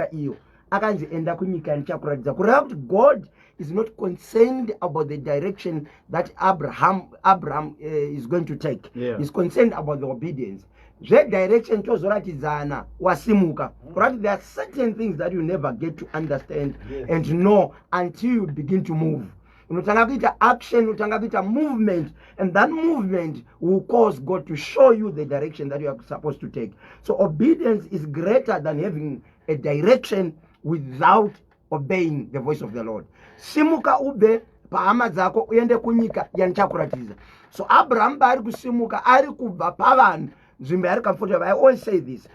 Iyo akanzi, "Enda kunyika yandichakuratidza." Kureva kuti God is not concerned about the direction that Abraham is going to take. Is concerned about the obedience. Zvedirection tozoratidzana wasimuka. Kureva kuti there are certain things that you never get to understand and know until you begin to move. Unotanga kuita action, unotanga kuita movement, and that movement will cause God to show you the direction that you are supposed to take. So obedience is greater than having a direction without obeying the voice of the Lord. Simuka ubve pahama dzako uende kunyika yandichakuratidza. So Abraham paari kusimuka, ari kubva pavanhu, nzvimbo yaari comfortable. I always say this,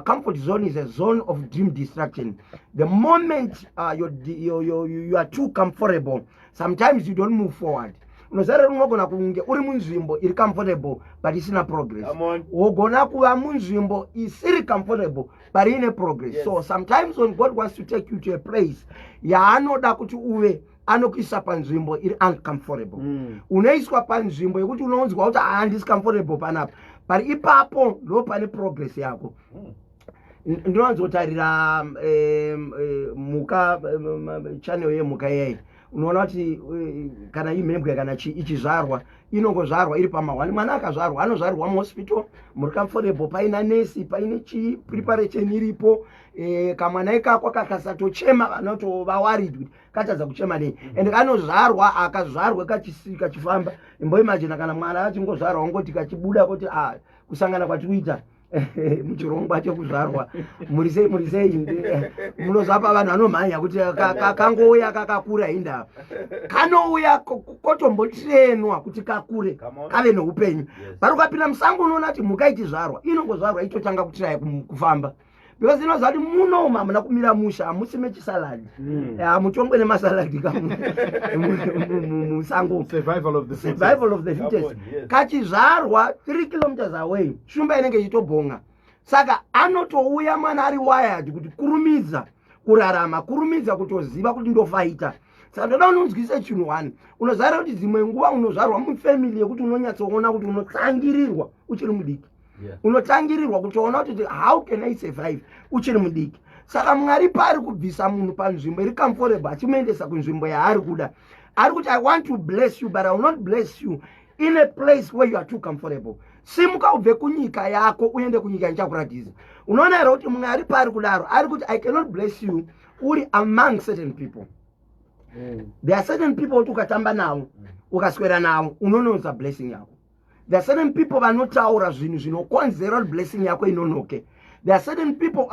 comfort zone is a zone of dream destruction. The moment you are too comfortable, sometimes you don't move forward. Unozara unogona kunge uri munzvimbo iri comfortable but isina progress. Come on. Wogona kuva munzvimbo isiri comfortable but ine progress. So sometimes when God wants to take you to a place yaanoda kuti uve, anokuisa panzvimbo iri uncomfortable. Unoiswa panzvimbo yekuti unonzwa kuti handisi comfortable panapa, but ipapo ndo pane progress yako. Ndinowanzotarira mhuka, channel yemhuka iyai. Unoona kuti kana imhembwe kana ichizvarwa, inongozvarwa iri pamahwani. Mwana akazvarwa, anozvarirwa muhospital muri comfortable, paina nesi, paine chii, preparation iripo. Kamwana ikako kakasatochema, vanotova worried kuti katadza kuchema nei. And kanozvarwa, akazvarwe kachifamba. Imboimagina kana mwana achingozvarwa, ongoti kachibuda kuti, "Ah, kusangana kwatikuita muchirongwa chekuzvarwa, muri sei, muri sei?" Munozvapa vanhu vanomhanya kuti kangouya kakakura. Indava kanouya kotombotrainwa kuti kakure, Come on. kave neupenyu. But ukapinda musango, unoona kuti mhuka ichizvarwa inongozvarwa itotanga kutraya kufamba, because inoziva kuti muno hamuna kumira musha, hamusi mechisaladi. Hamutongwe nemasaladi ka musango. Survival of the fittest. Survival of the Come fittest. on, yes. Kachizvarwa, 3 kilometers away shumba inenge ichitobhonga. Saka anotouya mwana ari wired kuti kurumidza kurarama, kurumidza kutoziva kuti ndofaita. Saka ndoda unonzwise chinhu one. Unozvara kuti dzimwe nguva unozvarwa mufamily yekuti unonyatsoona kuti unotsangirirwa uchiri mudiki. Unotangirirwa kutoona kuti how can I survive uchiri mudiki. Saka Mwari paari kubvisa munhu panzvimbo iri comfortable achimuendesa kunzvimbo yaari kuda, ari kuti, "I want to bless you, but I will not bless you in a place where you are too comfortable. Simuka ubve kunyika yako uende kunyika yandichakuratidza." Unoona here kuti Mwari paari kudaro, ari kuti, "I cannot bless you uri among certain people." There are certain people kuti ukatamba navo, ukaswera navo, unononza blessing yako. There are certain people vanotaura zvinhu zvinokonzera kuti blessing yako inonoke. There are certain people,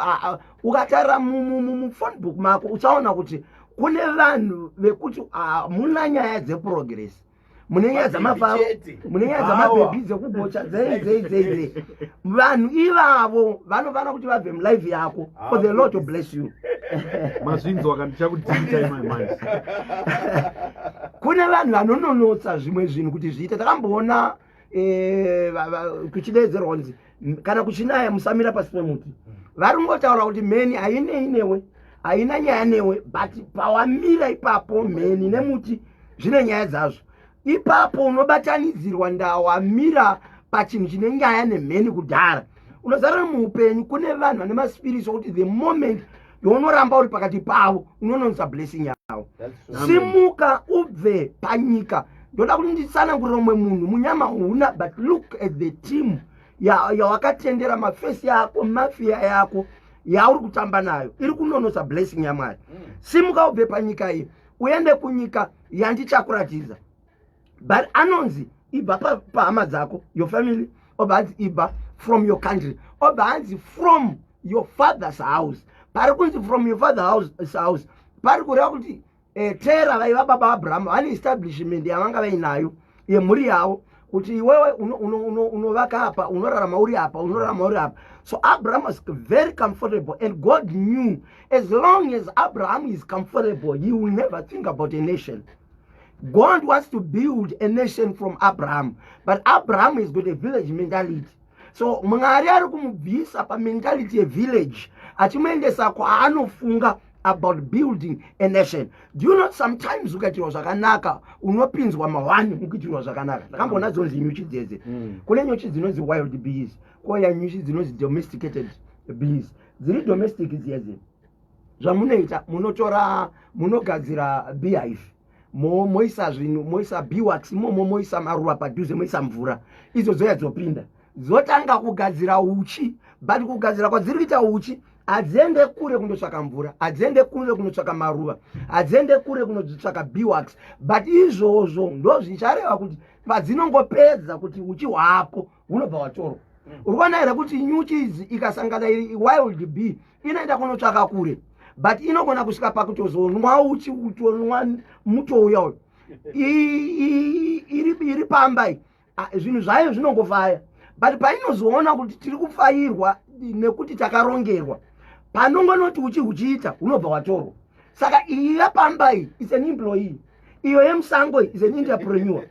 ukatarira muphone book mako, uchaona kuti kune vanhu vekuti muna nyaya dzeprogress, mune nyaya dzamafaro, Chete. mune nyaya dzamabhebhi, dzekugocha, dzei dzei dzei dzei. Vanhu ivavo vanofanira kuti vabve mulife yako for the Lord to bless you. Mazvinzwa ka? Ndichakudhimita imai manje. Kune vanhu vanononotsa zvimwe zvinhu kuti zviite. Takamboona kuchideedzerwa kunzi kana kuchinaya musamira pasi pemuti. Vari kungotaura kuti mheni hainei newe, haina nyaya newe, but pawamira ipapo, mheni nemuti zvine nyaya dzazvo. Ipapo unobatanidzirwa ndawamira pachinhu chine nyaya nemheni kudhara. Unozara muupenyu kune vanhu vane maspirits okuti the moment yaunoramba uri pakati pavo, unononza blessing yavo. That's true. Simuka ubve panyika. Ndoda kuti nditsanangurire umwe munhu munyama huna, but look at the team yawakatendera, mafesi yako, mafia yako yauri kutamba nayo iri kunonosa blessing yaMwari. Simuka ubve panyika iyi uende kunyika yandichakuratidza. But anonzi ibva pahama dzako, your family, obva hanzi ibva from your country, obva hanzi from your father's house. Pari kunzi from your father's house pari kureva kuti Tera vaiva baba Abrahamu vane establishment yavanga vainayo yemhuri yavo, kuti iwewe unovaka apa, unorarama uri apa, unorarama uri apa. So Abraham was very comfortable, and God knew as long as Abraham is comfortable, he will never think about a nation. God wants to build a nation from Abraham, but Abraham has got a village mentality. So Mwari ari kumubvisa pamentality yevillage achimuendesa kwaanofunga about building a nation. Do you know, sometimes ukaitirwa zvakanaka, unopinzwa mahwani mukuitirwa zvakanaka. Ndakamboona dzonzi nyuchi dzedze. Kune nyuchi dzinonzi wild bees, kouya nyuchi dzinonzi domesticated bees. Dziri domestic dziyedze Zvamunoita, munotora, munogadzira beehive, moisa zvinhu, moisa beeswax imomo, moisa maruva padhuze, moisa mvura. Idzo dzoya dzopinda, dzotanga kugadzira uchi. But kugadzira kwadziri kuita uchi, hadziende kure kundotsvaka mvura, hadziende kure kundotsvaka maruva, hadziende kure kunotsvaka beeswax. But izvozvo ndo zvichareva kuti padzinongopedza kuti uchi hwapo hunobva hwatorwa. Uri kuona here kuti nyuchi idzi ikasangana iri wild bee, inoenda kunotsvaka kure, but inogona kusvika pakutozonwa uchi, kutonwa muto uya uyu. Iri pamba iyi, zvinhu zvayo zvinongofaya, but painozoona kuti tiri kufairwa nekuti takarongerwa, panongonoti uchi huchiita, hunobva hwatorwa. Saka iyi yapamba iyi is an employee, iyo yemusango is an entrepreneur.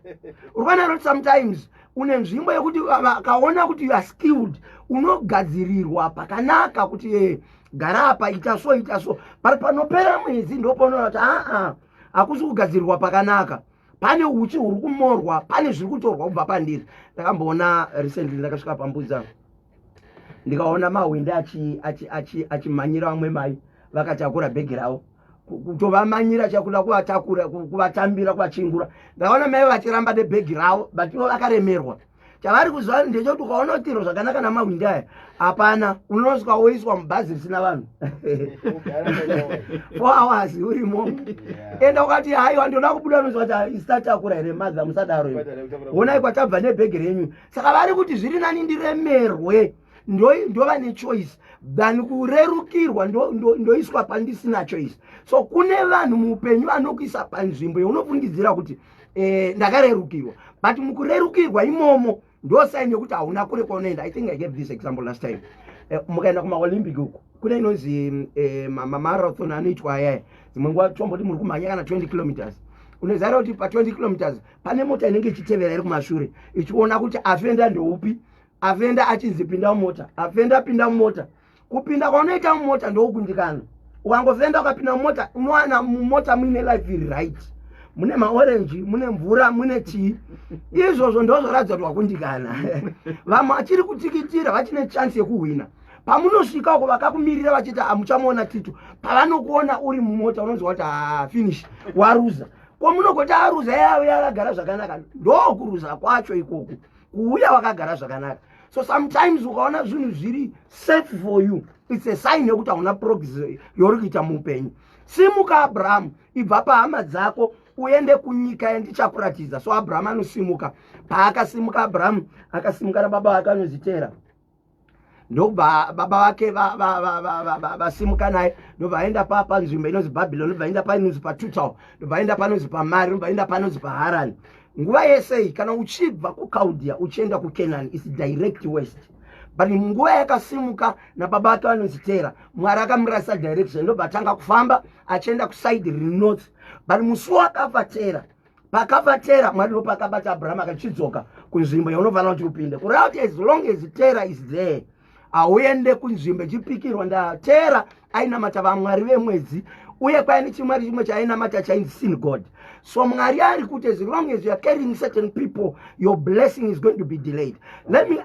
Uri kuona kuti sometimes une nzvimbo yekuti vakaona kuti you are skilled, unogadzirirwa pakanaka kuti gara apa, ita so, ita so. But panopera mwedzi ndopaunoona kuti aa, hakusi kugadzirirwa pakanaka, pane uchi huri kumorwa, pane zviri kutorwa kubva pandiri. Ndakamboona recently, ndakasvika pambudza, ndikaona mahwindi achimhanyira vamwe mai vakatakura bhegi ravo, kutovamanyira chakuda kuvatakura, kuvatambira, kuvachingura. Ndakaona mai vachiramba nebhegi ravo, but ivo vakaremerwa. Chavari kuziva ndechekuti ukaona utiro zvakanaka namahwindi aya, hapana, unosvika woiswa mubhazi risina vanhu, 4 hours urimo. Enda ukati, "Haiwa, ndoda kubuda," unozwa kuti, "Isitatakura here, madha? Musadaro imi. Honai kwatabva nebhegi renyu." Saka vari kuti zviri nani ndiremerwe, ndova nechoice, than kurerukirwa, ndoiswa pandisina choice. So kune vanhu muupenyu vanokuisa panzvimbo yaunofungidzira kuti ndakarerukirwa, but mukurerukirwa imomo ndo sign yekuti hauna kure kwaunoenda. I think I gave this example last time. Mukaenda kumaOlympic uku, kune inonzi mamarathon anoitwa ayaya. Dzimwe nguva tomboti muri kumhanya kana 20 kilometers. Unoziva kuti pa20 kilometers pane mota inenge ichitevera iri kumashure, ichiona kuti afenda ndoupi. Afenda achinzi, "Pinda mumota." Afenda, "Pinda mumota." Kupinda kwaunoita mumota ndokukundikana. Ukangofenda ukapinda mumota, unowana mumota muine life iri right, mune maorenji, mune mvura, mune tii. Izvozvo ndozvoratidza kuti wakundikana. Vamwe vachiri kutikitira, vachine chance yekuhwina. Pamunosvika uko, vakakumirira vachiti, "Hamuchamuona Tito." Pavanokuona uri mumota, unonzwa kuti, "Ha, finish, waruza." Kwamunogoti aruza, yave yakagara zvakanaka. Ndokuruza kwacho ikoku, kuuya wakagara zvakanaka. So sometimes ukaona zvinhu zviri safe for you, it's a sign yekuti hauna progress yauri kuita muupenyu. Simuka Abrahamu, ibva pahama dzako, uende kunyika yandichakuratidza. So Abrahamu anosimuka. Paakasimuka Abrahamu, akasimuka nababa vake anonzi Tera. Ndobva baba vake vasimuka naye, ndobva aenda panzvimbo inonzi Bhabhiloni, ndobva aenda painonzi paTutal, ndobva aenda panonzi paMari, ndobva aenda panonzi paHarani. Nguva yese iyi, kana uchibva kuChaldea uchienda kuCanaan, is direct west. But nguva yakasimuka nababa vake vanonzi Tera, Mwari akamurasa direction, ndobva atanga kufamba achienda kuside riri north. But musi wakafa Tera, pakafa Tera, Mwari ndopakabata Abrahamu akachidzoka kunzvimbo yaunofanira kuti upinde. Kureva kuti as long as Tera is there, hauende kunzvimbo ichipikirwa. NdaTera ainamata vamwari vemwedzi, uye kwaine chimwari chimwe chaainamata chainzi Sin god. So Mwari ari kuti as long as you are carrying certain people, your blessing is going to be delayed. Let me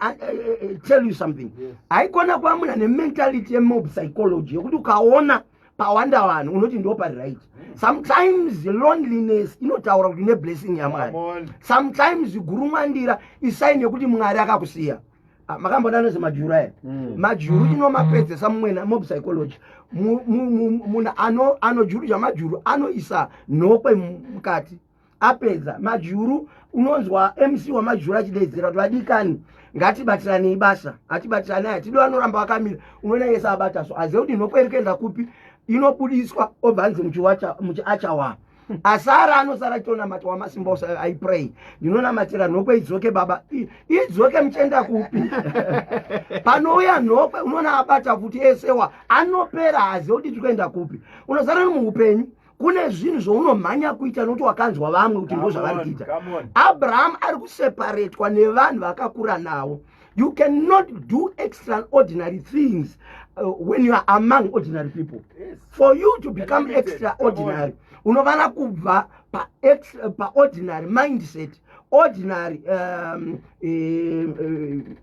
tell you something. Haikona kuva munhu ane mentality yemob psychology yekuti ukaona pawanda vanhu unoti ndo pari right. Sometimes loneliness inotaura kuti neblessing yaMwari. Come on. Sometimes gurumwandira isign yekuti Mwari akakusiya. Ah, makambona anozi majuru aya? Majuru inomapedzesa mumwe mob psychology. Munhu anojuruja majuru anoisa nhokwe mukati. Apedza majuru, unonzwa MC wamajuru achidaidzira kuti, "Vadikani, ngatibatiranei basa, hatibatiranei, hatidi." Vanoramba vakamira. Unoona yese abata, so azive kuti nhokwe iri kuenda kupi. Inobudiswa, obva anzi muchiachawa. Asara anosara achitonamata, "Wamasimba ose, I pray, ndinonamatira nhokwe idzoke, baba." Idzoke muchienda kupi? Panouya nhokwe, unoona abata kuti esewa anopera, azive kuti tiri kuenda kupi. Unozara muupenyu kune zvinhu zvaunomhanya kuita nokuti wakanzwa vamwe kuti ndo zvavari kuita. Come on. Abraham ari kuseparatwa nevanhu vakakura navo. You cannot do extraordinary things when you are among ordinary people. For you to become Limited. extraordinary, unofanira kubva paordinary mindset, ordinary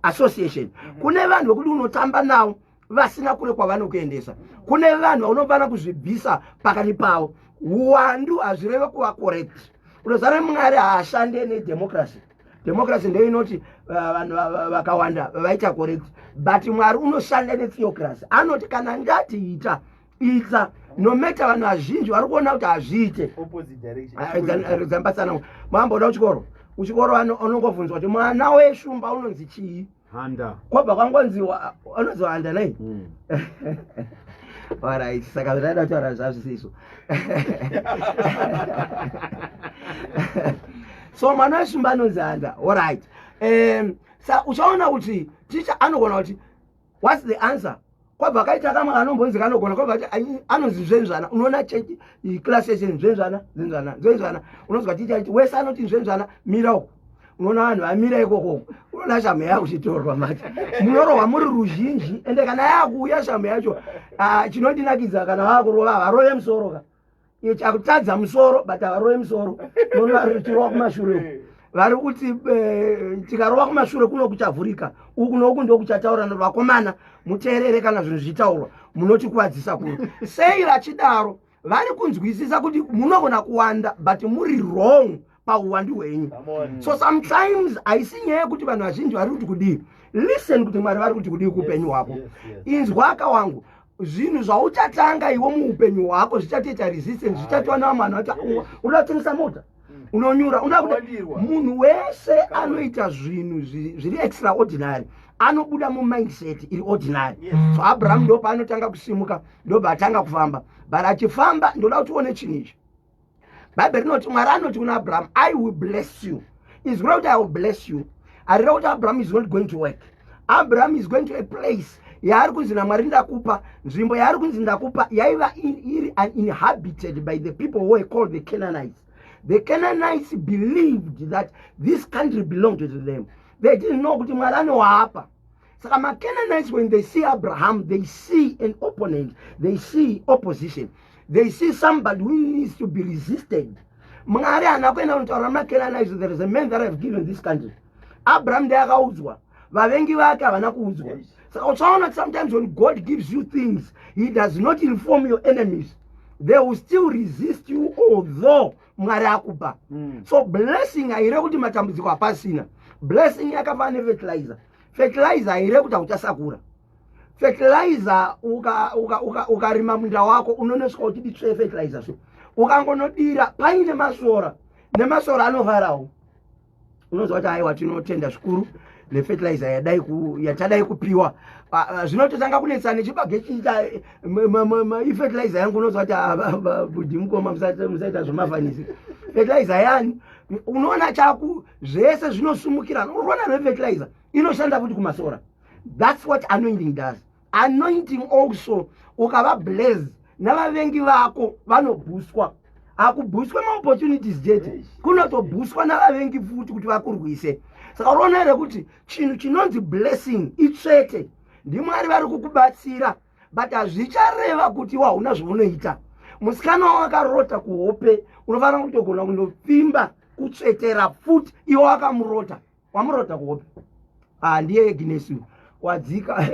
association. Kune vanhu vekuti unotamba navo. vasina kure kwavanokuendesa. Kune vanhu vaunofanira kuzvibvisa pakati pavo. Uwandu hazvireve kuva correct. Unozara Mwari haashande nedemocracy. Democracy ndio inoti vanhu vakawanda vaita correct, but Mwari unoshanda netheocracy. Anoti kana ndati ita, ita, no matter vanhu vazhinji vari kuona kuti hazviite. Zambatsana mamboda kuchikoro, kuchikoro unongobvunzwa kuti mwana weshumba unonzi chii? Handa. Kwabva kwangonzi unonzi handa nei? Alright, saka zvaida kutaura zvazvisizvo. So mwana weshumba anonzi handa. Alright. Sa uchaona kuti ticha anogona kuti what's the answer? Kwabva kaita kamwe kanombonzi kanogona, kwabva kati anonzi nzvenzvana. Unoona chechi class yese nzvenzvana, nzvenzvana, nzvenzvana. Unonzwa ticha achiti wese anoti nzvenzvana mira uko. Unoona vanhu vamira ikoko. Unoona shamu yakuchitorwa manje. Munorohwa muri ruzhinji, ende kana yakuuya shamu yacho, chinondinakidza kana vakurova varove musoro ka. Iyo chakutadza musoro, but havarove musoro. Unoona vachirowa kumashure uko. Vari kuti tikarova kumashure kuno kuchavhurika, uku noku ndokuchataura vakomana, muteerere kana zvinhu zvichitaurwa, munotikuvadzisa kuno. Sei vachidaro? Vari kunzwisisa kuti munogona kuwanda but muri wrong pauwandu hwenyu. So sometimes haisi nyaya yekuti vanhu vazhinji vari kuti kudii. Listen kuti Mwari vari kuti kudii kuupenyu hwako. Inzwaka wangu, zvinhu zvauchatanga iwe muupenyu hwako zvichatoita resistance, zvichatiwa nevamwe vanhu vati unoda kutengesa mota, unonyura, unoda kuti munhu wese anoita zvinhu zviri extraordinary anobuda mumindset iri ordinary. So Abraham ndo paanotanga kusimuka, ndobva atanga kufamba. But achifamba, ndoda kuti uone chinhu ichi. Bhaibheri rinoti Mwari anoti kuna Abraham, I will bless you. Izwi rekuti I will bless you harira kuti Abraham is not going to work. Abraham is going to a place yaari kunzi naMwari ndakupa nzvimbo. Yaari kunzi ndakupa yaiva iri uninhabited by the people who were called the Canaanites. The Canaanites believed that this country belonged to them. They didn't know kuti Mwari anowaapa. Saka maCanaanites, when they see Abraham, they see an opponent, they see opposition, they see somebody who needs to be resisted. Mwari haana kuenda kunotaura nemaCanaanites, there is a man that I have given this country. Abraham ndiye akaudzwa, vavengi vake havana kuudzwa. Saka uchaona kuti sometimes when God gives you things, he does not inform your enemies. They will still resist you although Mwari akupa. So blessing haire kuti matambudziko hapasina. Blessing yakafanana nefertilizer. Fertilizer haire kuti hauchasakura. Fertilizer ukarima munda wako, unonosvika uchiti tsve fertilizer. So ukangonodira paine masora, nemasora anovarawo. Unonzwa kuti aiwa, tinotenda zvikuru nefertilizer yatadai kupiwa. Zvinototanga kunetsa nechibage chiita ifertilizer yangu. Unonzwa kuti bhudhi mukoma, musaita zvemafanisi, fertilizer yani. Unoona chaku zvese zvinosumukirana. Unoona nefertilizer inoshanda futi kumasora. That's what anointing does. Anointing also, ukava blessed, navavengi vako vanobhuswa. Hakubhuswe maopportunities chete, kunotobhuswa navavengi futi kuti vakurwise. Saka unoona here kuti chinhu chinonzi blessing itsvete? NdiMwari vari kukubatsira, but hazvichareva kuti wauna zvaunoita. Musikana wawakarota kuhope, unofanira kutogona kundopfimba kutsvetera futi iwe wakamurota, wamurota kuhope. Ah, ndiye Agnes wadzika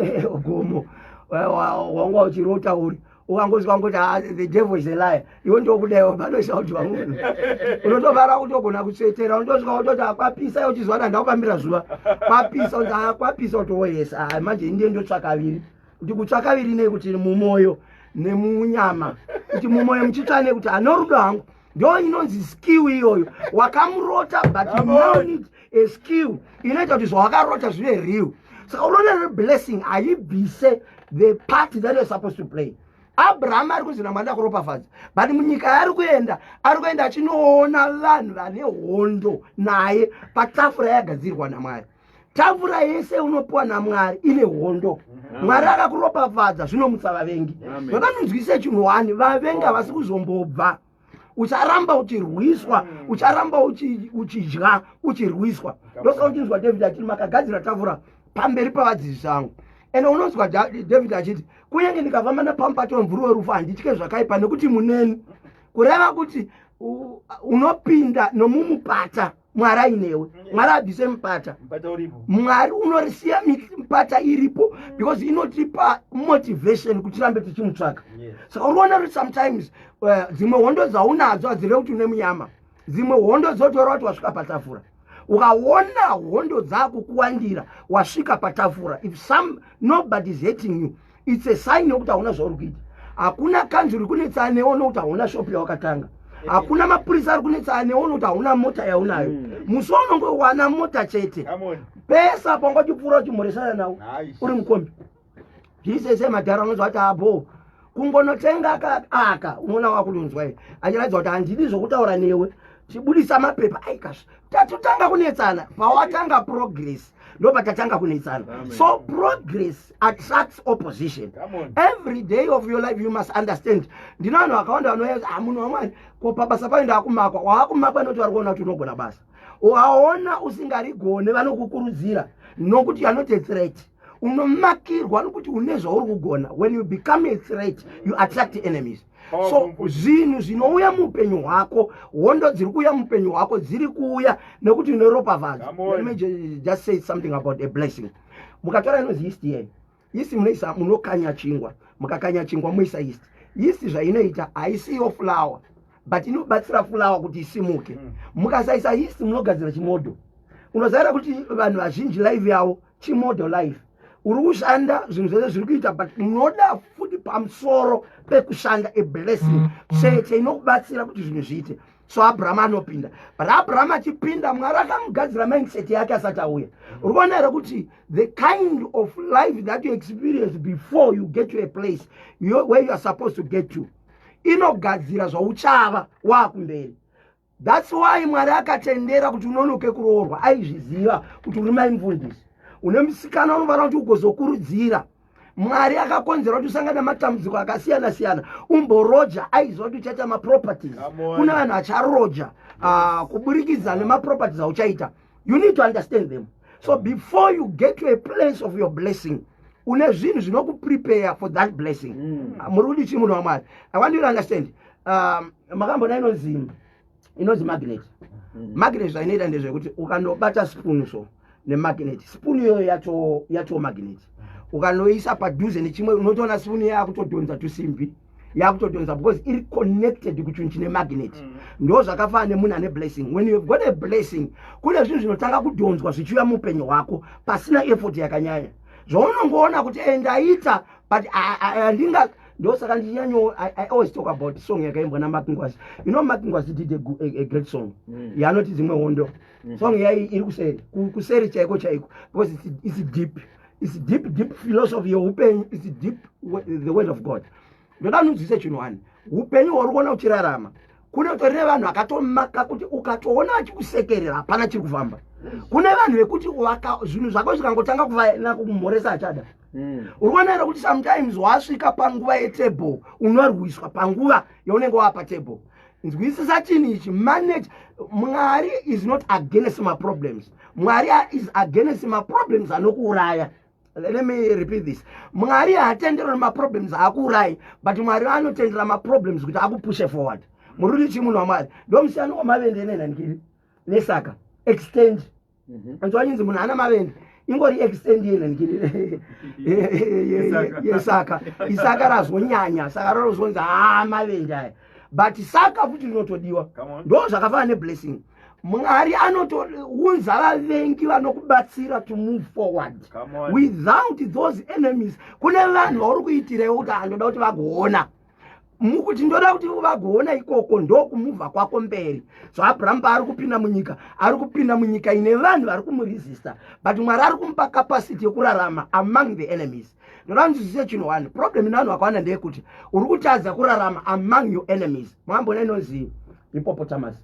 gomo wanga uchirota uri, ukangosvika ngoti, ah, the devil is a liar. Iwe ndokudaiwo panoshaudwa munhu, unotofara kutogona kutsvetera. Unotosvika wototi akwapisa, uchizwa da ndakufambira zuva kwapisa, kuti akwapisa, kuti woyesa. Ah, manje indiye ndotsva kaviri. Kuti kutsva kaviri nei? Kuti mumwoyo nemunyama, kuti mumwoyo muchitsva nekuti anorudo hangu. Ndo inonzi skill iyoyo. Wakamurota, but you now need a skill inoita kuti zvawakarota zvive real. Saka unoona blessing haibvise the part that you're supposed to play. Abraham ari kunzi naMwari ndakuropafadza, but munyika yaari kuenda, ari kuenda achinoona vanhu vane hondo naye patafura yagadzirwa naMwari. Tafura yese unopiwa naMwari ine hondo. Mwari akakuropafadza, zvinomutsa vavengi. Vakanonzwise chinhu wani, vavengi havasi kuzombobva. Ucharamba uchirwiswa, ucharamba uchidya uchirwiswa. Ndosaka uchinzwa David achiti, makagadzira tafura pamberi pavadzidzisi vangu. Ende unonzwa David achiti, kunyange ndikafamba napamupati wemvuri werufu, handitye zvakaipa, nekuti muneni. Kureva kuti unopinda nomumupata. Mwari ainewe. Mwari abvise mupata. Mwari unorisiya mipata iripo because inotipa motivation kuti tirambe tichimutsvaka. Saka uriona kuti sometimes dzimwe hondo dzaunadzo hadzireve kuti une munyama. Dzimwe hondo dzotora kuti wasvika patafura. Ukaona hondo dzakukuwandira, wasvika patafura. If some nobody is hating you, it's a sign yokuti hauna zvauri kuita. Hakuna kanzuru kunetsana newe nokuti hauna shopu yawakatanga. Hakuna mapurisa ari kunetsana newe nokuti hauna mota yaunayo. Musi waunongowana mota chete, pesa panga uchipfuura uchimhoresana nawo uri mukombi, zvisese madhara unonzwa kuti abo kungonotenga aka unoona wakunonzwa i achiratidza kuti handidi zvokutaura newe, chibudisa mapepa. Aikasva, tatotanga kunetsana pawatanga progress, ndo patatanga kunetsana. So progress attracts opposition. Every day of your life you must understand, ndino vanhu vakawanda vanouya, "Ah, munhu waMwari, ko pabasa payo ndakumakwa." Waakumakwa nekuti vari kuona kuti unogona basa. Waona usingarigone, vanokukurudzira nokuti you are not a threat. Unomakirwa nokuti une zvauri kugona. When you become a threat, you attract enemies. So zvinhu zvinouya muupenyu hwako, hondo dziri kuuya muupenyu hwako, dziri kuuya nekuti une ropafadzo. Let me just say something about a blessing. Mukatora inonzi yeast yei, yeast munoisa, munokanya chingwa. Mukakanya chingwa, moisa yeast. Yeast zvainoita, haisiyo flour, but inobatsira flour kuti isimuke. Mukasaisa yeast, munogadzira chimodho. Unoziva kuti vanhu vazhinji life yavo chimodho life. Uri kushanda, zvinhu zvese zviri kuita, but unoda futi pamusoro pekushanda a blessing chete inokubatsira kuti zvinhu zviite. So Abraham anopinda, but Abraham achipinda, Mwari akamugadzira mindset yake asati auya. Uri kuona here kuti the kind of life that you experience before you get to a place where you are supposed to get to inogadzira zvauchava waakumberi? That's why Mwari akatendera kuti unonoke kuroorwa. Aizviziva kuti uri mai mufundisi, une musikana unofanira kuti ugozokurudzira. Mwari akakonzera kuti usangane nematambudziko akasiyana siyana, umboroja. Aiziva kuti uchaita maproperties. Kuna vanhu acharoja kuburikidza nemaproperties auchaita. You need to understand them. So before you get to a place of your blessing, une zvinhu zvinokuprepare for that blessing. Muri kuti chii, munhu waMwari? I want you to understand, makambona inonzi magnet? Magnet zvainoita ndezvekuti ukandobata spoon so nemagnet, spoon iyoyo yacho magnet, ukanoisa padhuze nechimwe, unotoona spoon yakutodhonza tusimbi, yakutodhonza because iri connected kuchinhu chine magnet. Ndo zvakafanana nemunhu ane blessing. When you've got a blessing, kune zvinhu zvinotanga kudhonzwa zvichiuya muupenyu hwako pasina effort yakanyanya, zvaunongoona kuti ndaita, but handinga. Ndosaka ndichinyanyo I always talk about song yakaimbwa naMark Ngwazi. You know, Mark Ngwazi did a great song yaanoti "Dzimwe Hondo". Song yai iri kuseri, kuseri chaiko chaiko, because it's deep, it's deep, deep philosophy yeupenyu. It's deep, the word of God. Ndoda nunzwise chinhu one: upenyu hwauri kuona uchirarama, kune utori nevanhu vakatomaka kuti ukatoona vachikusekerera, hapana chiri kufamba. Kune vanhu vekuti zvinhu zvako zvikangotanga kuvaena kumhoresa, achada. Uri kuona here kuti sometimes wasvika panguva yetable, unorwiswa panguva yaunenge wapa table? Nzwisisa chinhu ichi, manage. Mwari is not against maproblems. Mwari is against maproblems anokuuraya. Let me repeat this: Mwari haatenderi maproblems aakuurayi, but Mwari anotendera maproblems kuti akupushe forward. Muri kuti chii, munhu waMwari? Ndo musiyano wamavende nenhanikiri nesaka extend. Anzwa, munhu ana mavende ingori extend yenhanikiri yesaka. Isaka razonyanya, saka rarozonzi ha mavende aya, but saka futi rinotodiwa. Ndo zvakafanana neblessing. Mwari anotounza vavengi vanokubatsira to move forward. Without those enemies, kune vanhu vauri kuitirewo kuti handoda kuti vagoona mukuti ndoda kuti vagoona ikoko, ndokumuvha kwako mberi. So Abraham paari kupinda munyika, ari kupinda munyika ine vanhu vari kumuresista, but Mwari ari kumupa capacity yekurarama among the enemies. Ndoda nzwisise chinhu one: problem ine vanhu vakawanda ndeyekuti uri kutadza kurarama among your enemies. Mwambona inonzi hippopotamus?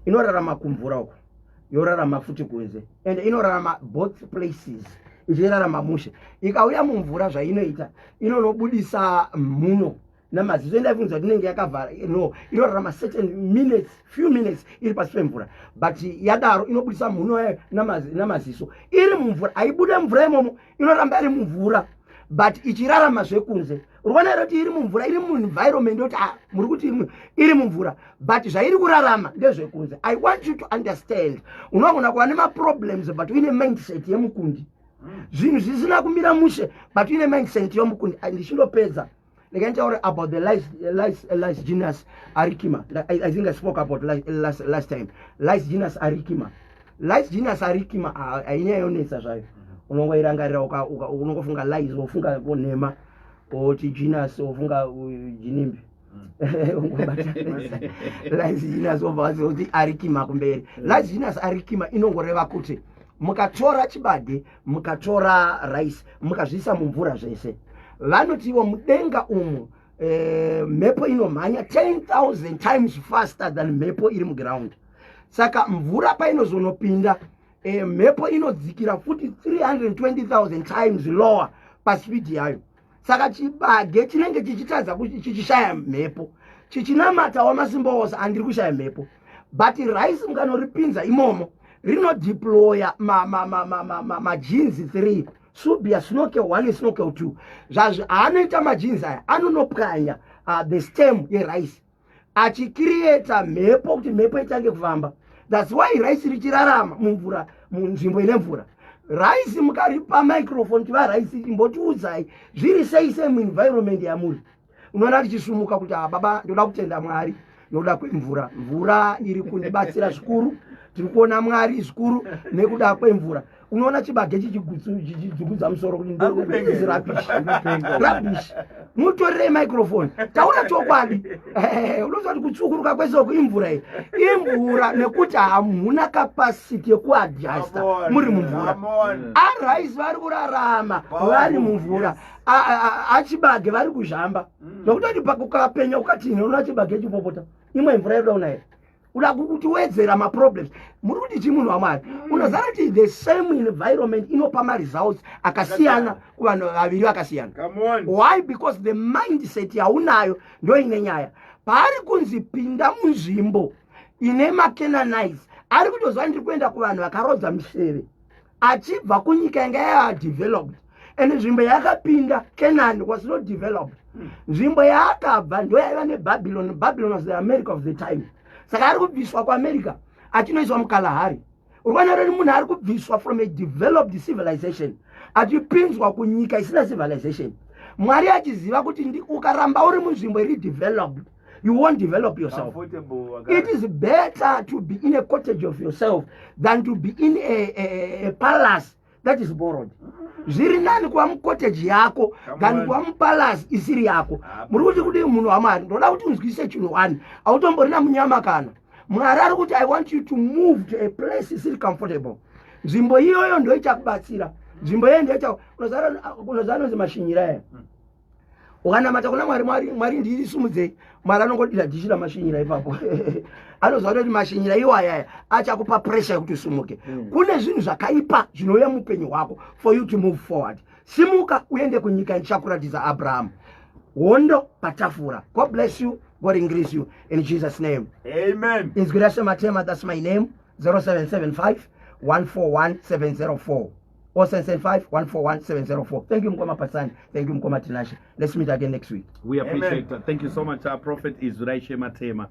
Inorarama kumvura uko, yorarama futi kunze, and inorarama both places, ichirarama mushe. Ikauya mumvura, zvainoita, inonobudisa mhuno namaziso. Endaifunza kuti inenge yakavhara. No, inorarama certain minutes, few minutes iri pasi pemvura, but yadaro inobudisa mhuno yayo namaziso iri mumvura. Haibude mvura imomo, inoramba iri mumvura, but ichirarama zvekunze. Urikuona here kuti iri mumvura, iri muenvironment yoti, ah, muri kuti iri mumvura, but zvairi kurarama ndezvekunze. I want you to understand, unogona kuva nemaproblems but uine mindset yemukundi. Zvinhu zvisina kumira mushe but uine mindset yomukundi. Ndichindopedza, ndikaitaure about the lice genus Arisaema. I think I spoke about last time lice genus Arisaema. Lice genus Arisaema hainyayonetsa zvayo. Unongoirangarira, unongofunga lies, wofunga nhema, oti genus, wofunga Ginimbi. Ungobata lice genus, wobva wazoti Arisaema kumberi. Lice genus Arisaema inongoreva kuti mukatora chibage, mukatora rice, mukazviisa mumvura zvese, vanotiwo mudenga umu mhepo inomhanya 10,000 times faster than mhepo iri muground. Saka mvura painozonopinda, mhepo inodzikira futi 320,000 times lower paspeed yayo. Saka chibage chinenge chichitadza, chichishaya mhepo, chichinamata wamasimba ose, andiri kushaya mhepo. But rice mukanoripinza imomo, rinodeploya magenes 3, SUBIA, SNORKEL 1, SNORKEL 2. Zvazvo haanoita magenes aya anonopwanya the stem yerice, achicreata mhepo kuti mhepo itange kufamba. That's why rice richirarama mumvura, munzvimbo ine mvura. Rice mukaripa microphone, tiva rice, imbotiudzai zviri sei sei muenvironment yamuri. Unoona richisumuka kuti, "Ah, baba, ndoda kutenda Mwari nokuda kwemvura. Mvura iri kundibatsira zvikuru. Tiri kuona Mwari zvikuru nekuda kwemvura." Unoona chibage chichidzugudza musoro kuti rubbish, rubbish. Mutorerei microphone, taura chokwadi. Unoziva kuti kutsukuruka kwesoko imvura iyi, imvura, nekuti hamuna capacity yekuadjusta muri mumvura. Arice vari kurarama vari mumvura, achibage vari kuzhamba, nokutoti pakukapenya ukatini, unoona chibage chipopota. Imwe mvura yoda unayo, uda kutiwedzera maproblems. Muri kuti chi, munhu waMwari? Unoziva kuti the same environment inopa maresults akasiyana kuvanhu vaviri vakasiyana. Why? Because the mindset yaunayo ndo ine nyaya. Paari kunzi pinda munzvimbo ine maCanaanites, ari kutoziva ndiri kuenda kuvanhu vakarodza miseve, achibva kunyika yanga yadeveloped. And nzvimbo yaakapinda, Canaan, was not developed. Nzvimbo yaakabva ndo yaiva neBabylon. Babylon was the America of the time. Saka ari kubviswa kuAmerica achinoiswa muKalahari. Urikuona reni munhu ari kubviswa from a developed civilization achipinzwa kunyika isina civilization. Mwari achiziva kuti ukaramba uri munzvimbo iri developed, you won't develop yourself. It is better to be in a cottage of yourself than to be in a palace that is borrowed. Zviri nani kuva mucottage yako than kuva mupalace isiri yako. Muri kuti kudii, munhu waMwari? Ndoda kuti unzwise chinhu one. Hautomborina munyama kana Mwari ari kuti, "I want you to move to a place isiri comfortable." Nzvimbo iyoyo ndo ichakubatsira. Nzvimbo iyoyo ndoicha unoziva nonzi mashinyira aya. Ukanamata kuna Mwari, "Mwari, Mwari, ndirisumudzei," Mwari anongodira dhishi ramashinyira ipapo. Anoziva kuti mashinyira iwayaya achakupa pressure yekuti usumuke. Kune zvinhu zvakaipa zvinouya muupenyu hwako for you to move forward. Simuka uende kunyika ndichakuratidza, Abrahamu. Hondo patafura. God bless you. God increase you in Jesus' name. Amen. Inzwirashe Matema, that's my name. 0775 141 704, 0775 141 704. Thank you, Mkoma Pasani. Thank you, Mkoma Tinashe. Let's meet again next week. We appreciate that. Thank you so much, Prophet Izwiraishe Matema.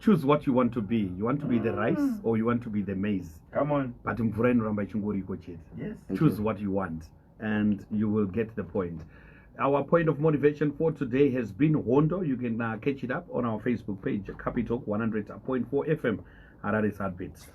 Choose what you want to be. You want to be the rice or you want to be the maize? Come on. But mvura inoramba ichingoriko chete. Choose what you want and you will get the point. Our point of motivation for today has been Hondo. You can catch it up on our Facebook page, Capitalk 100.4 FM, Harare's Heartbeats.